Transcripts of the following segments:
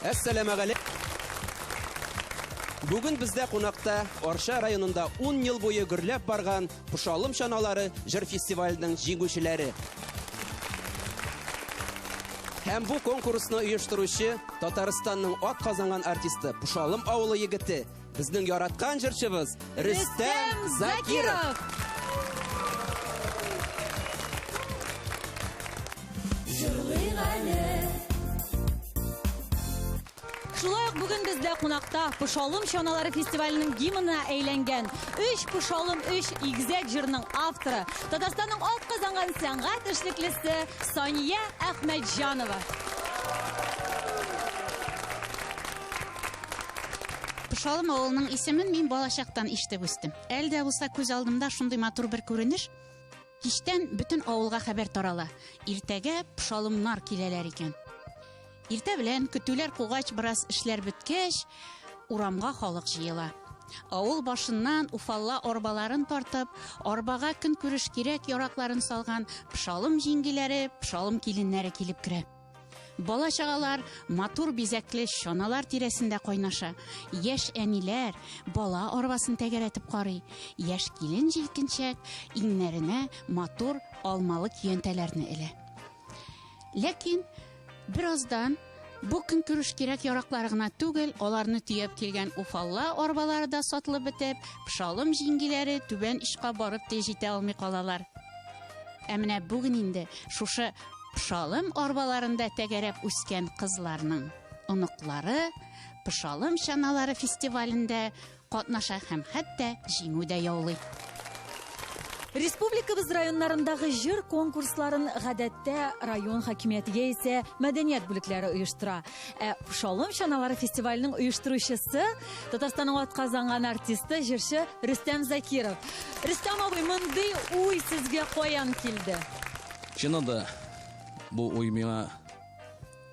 Әссәламәгаләйкүм. Бүген бездә кунакта Арча районында 10 ел буе гөрләп барган Пошалым чаналары җыр фестиваленең җиңүчеләре. Һәм бу конкурсны оештыручы Татарстанның ат казанган артисты, Пошалым авылы егете, безнең яраткан җырчыбыз Рөстәм Закиров. Җырлыйк әле. Шулай ук бүген бездә кунакта Пошалым чаналары фестиваленең гимнына әйләнгән Өч пошалым өч игезәк җырының авторы, Татарстанның атказанган сәнгать эшлеклесе Сания Әхмәтҗанова. Пошалым авылының исемен мин балачактан ишетеп үстем. Әле дә булса күз алдымда шундый матур бер күренеш. Кичтән бөтен авылга хәбәр тарала. Иртәгә пошалымнар киләләр икән. Иртә белән көтүләр кугач, бераз эшләр беткәч, урамга халык җыела. Авыл башыннан уфалла арбаларын тартып, арбага көнкүреш кирәк-яракларын салган пошалым җиңгиләре, пошалым киленнәре килеп керә. Бала-чагалар матур бизәкле чаналар тирәсендә кайнаша. Яшь әниләр бала арбасын тәгәрәтеп карый. Яшь килен-җилкенчәк иңнәренә матур алмалы көянтәләрне элә. Ләкин бераздан бу көнкүреш кирәк-яраклары гына түгел, аларны төяп килгән уфалла арбалары да сатылып бетеп, пошалым җиңгиләре түбән очка барып те җитә алмый калалар. Ә менә бүген инде шушы Пошалым арбаларында тәгәрәп үскән кызларның оныклары Пошалым чаналары фестивалендә катнаша һәм хәтта җиңү дә яулый. Республикабыз районнарындагы җыр конкурсларын гадәттә район хакимияте яисә мәдәният бүлекләре оештыра. Ә Пошалым чаналары фестиваленең оештыручысы Татарстанның атказанган артисты, җырчы Рөстәм Закиров. Рөстәм абый, мондый уй сезгә каян килде? Чыннан да, бу уй миңа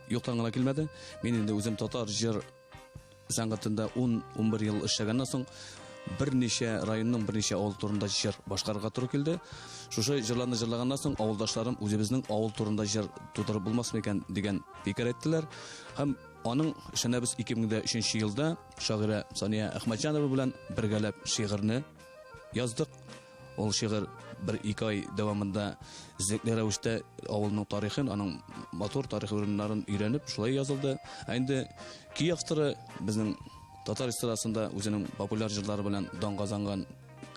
юктан гына килмәде. Мин инде үзем татар җыр сәнгатендә 10-11 ел эшләгәннән соң берничә районның берничә авыл турында җыр башкарырга туры килде. Шушы җырларны җырлаганнан соң авылдашларым үзебезнең авыл турында җыр тудырып булмасмы икән дигән фикер әйттеләр. Һәм аның ышанабыз 2003 елда шагыйрә Сания Әхмәтҗанова белән бергәләп шигырьне яздык. Ул шигырь бер-ике ай дәвамында эзлекле рәвештә авылның тарихын, аның матур тарихи урыннарын өйрәнеп, шулай язылды. Ә инде көй авторы безнең татар эстрадасында үзенең популяр җырлары белән дан казанган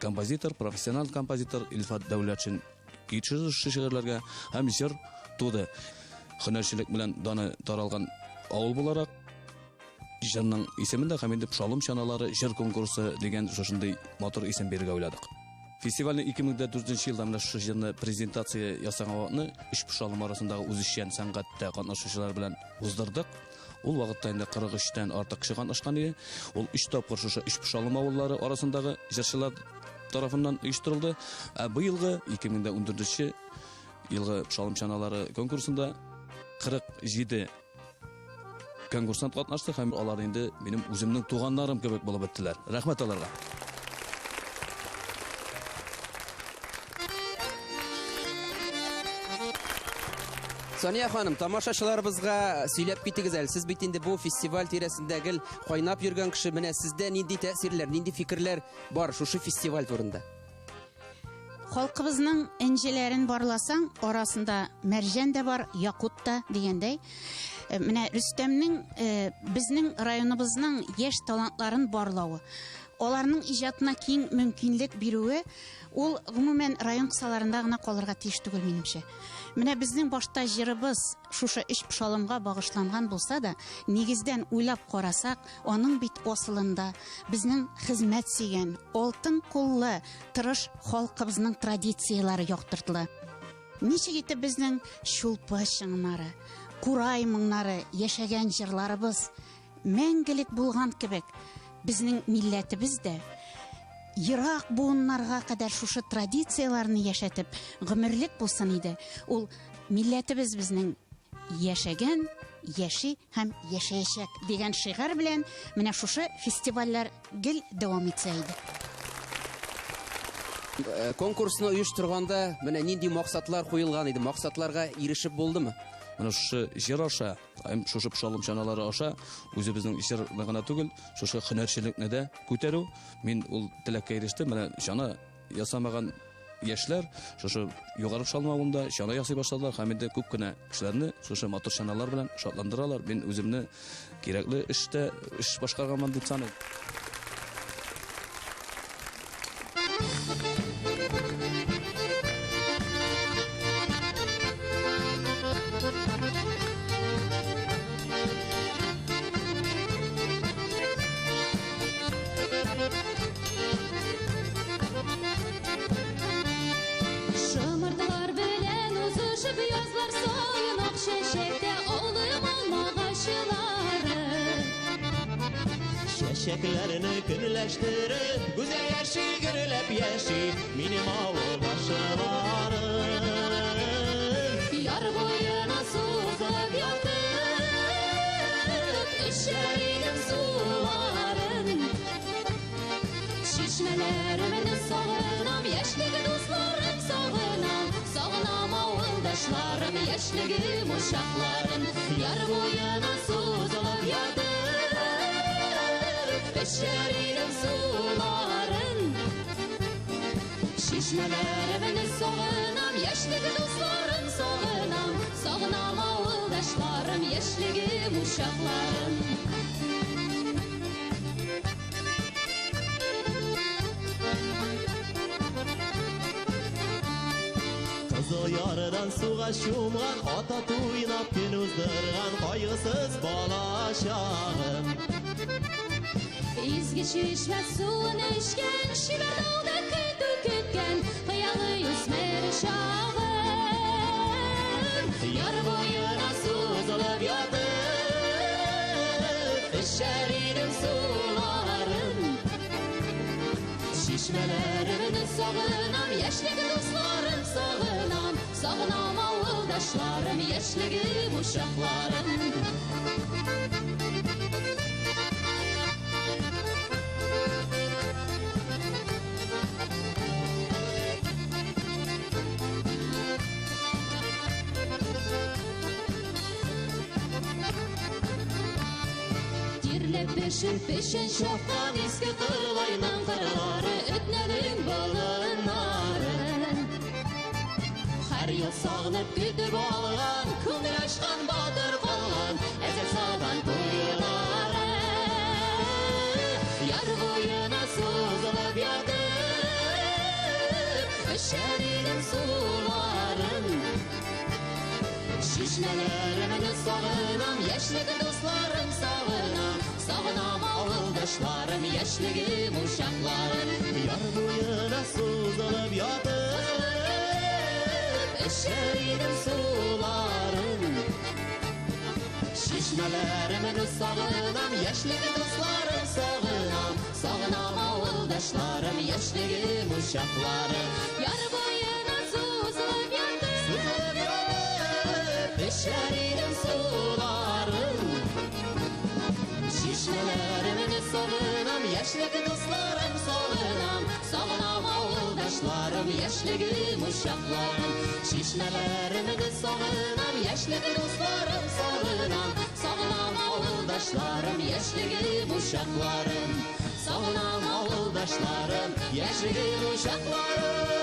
композитор, профессиональ композитор Илфат Дәүләтшин көй төшерде шушы шигырьләргә һәм җыр туды. Һөнәрчелек белән даны таралган авыл буларак, Җырның исемен дә һәм инде Пшалым чаналары җыр конкурсы дигән шушындый матур исем бирергә уйладык. Фестивальне 2004 елда менә шушы җырны презентация ясаган вакытны өч Пшалым арасындагы үзешчән сәнгатьтә катнашучылар белән уздырдык. Ул вакытта инде 43 тән артык кеше катнашкан иде. Ул өч тапкыр шушы өч Пшалым авыллары арасындагы җырчылар тарафыннан оештырылды. Ә быелгы 2014 елгы Пшалым чаналары конкурсында 47 конкурсант катнашты һәм алар инде минем үземнең туганнарым кебек булып беттеләр. Рәхмәт аларга. Сания ханым, тамашачыларыбызга сөйләп китегез әле. Сез бит инде бу фестиваль тирәсендә гел кайнап йөргән кеше. Менә сездә нинди тәэсирләр, нинди фикерләр бар шушы фестиваль турында? Халкыбызның энҗеләрен барласаң, арасында мәрҗән дә бар, якут та дигәндәй. Э, менә Рөстәмнең э, безнең районыбызның яшь талантларын барлавы, аларның иҗатына киң мөмкинлек бирүе, ул гомумән район кысаларында гына калырга тиеш түгел, минемчә. Менә безнең башта җырыбыз шушы өч пшалымга багышланган булса да, нигездән уйлап карасак, Аның бит асылында безнең хезмәт сөйгән, алтын куллы, тырыш халкыбызның традицияләре яктыртыла. Ничек итеп безнең чулпы чыңнары, курай моңнары, яшәгән җырларыбыз мәңгелек булган кебек, безнең милләтебез дә ерак буыннарга кадәр шушы традицияләрне яшәтеп, гомерлек булсын иде. Ул милләтебез безнең яшәгән, яши һәм яшәячәк дигән шигарь белән менә шушы фестивальләр гел дәвам итсә иде. Э, конкурсны оештырганда менә нинди максатлар куелган иде? Максатларга ирешеп булдымы? Менә шушы җыр аша, һәм шушы Пошалым чаналары аша үзебезнең җырны гына түгел, шушы һөнәрчелекне дә күтәрү. Мин ул теләккә ирештем. Менә чана ясамаган яшьләр шушы Югары Пошалым авылында чана ясый башладылар һәм инде күп кенә кешеләрне шушы матур чаналар белән шатландыралар. Мин үземне кирәкле эштә эш башкарганмын дип саныйм. Шомыртлар белән узышып язлар саен ак чәчәктә авылым алмагачлары. Чәчәкләрне көнләштереп, гүзәл яши, гөрләп яши минем авылдашларым. Яр буена сузылып ятып, эчәр идем суларын. Чишмәләремне сагынам, яшьлеге дусларым сагынам, сагынам авылдашларым, яшьлегем учакларын. Яр буена сузылып ятып, эчәр идем суларын. Чишмәләремне сагынам, яшьлеге дусларым сагынам, сагынам авылдашларым, яшьлегем учакларын. Кызыл ярдан суга чумган, ата туйнап көн уздырган кайгысыз бала чагым. Изге чишмә суын эчкән, чибәр тауда көтү көткән, хыялый үсмер чагым. Яр буена сузылып ятып, эчәр идем суларын. Чишмәләремне сагынам, яшьлеге дусларым сагынам, сагынам авылдашларым, яшьлегем учакларын. Тирләп пешеп печән чапкан иске Кырлайның кырлары, Этнәнең болыннары. Һәр ел сагынып көтеп алган, күңел ачкан батыр калган, әзер сабан туйлары. Яр буена сузылып ятып, эчәр идем суларын. Чишмәләремне сагынам, яшьлеге дусларым сагынам, сагынам авылдашларым, яшьлегем учакларын. Яр буена сузылып ятып, эчәр идем суларын. Чишмәләремне сагынам, яшьлеге дусларым сагынам, сагынам авылдашларым, яшьлегем учакларын. Яр буена сузылып ятып, сузылып ятып, эчәр идем суларын. Чишмәләремне сагынам, яшьлеге дусларым сагынам, сагынам авылдашларым, яшьлегем учакларын. Чишмәләремне сагынам, яшьлеге дусларым сагынам, сагынам авылдашларым, яшьлегем учакларын. Сагынам авылдашларым, яшьлегем учакларын.